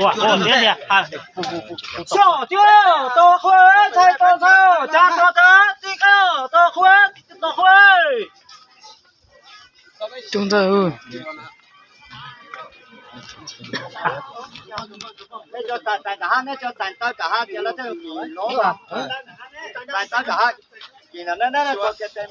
Ua, ua, tiag tiag. Xyom tiag, tos qhua, ntxhais tos ntxhais, cas tos ntxhais, tij kaj, tos qhua, tos qhua. Coob ntag. Nej cov txais txais kam ha, nej cov txais txais kam ha, ces lawv thiaj li los txais txais kam ha. Ces no nej nej cov txais txais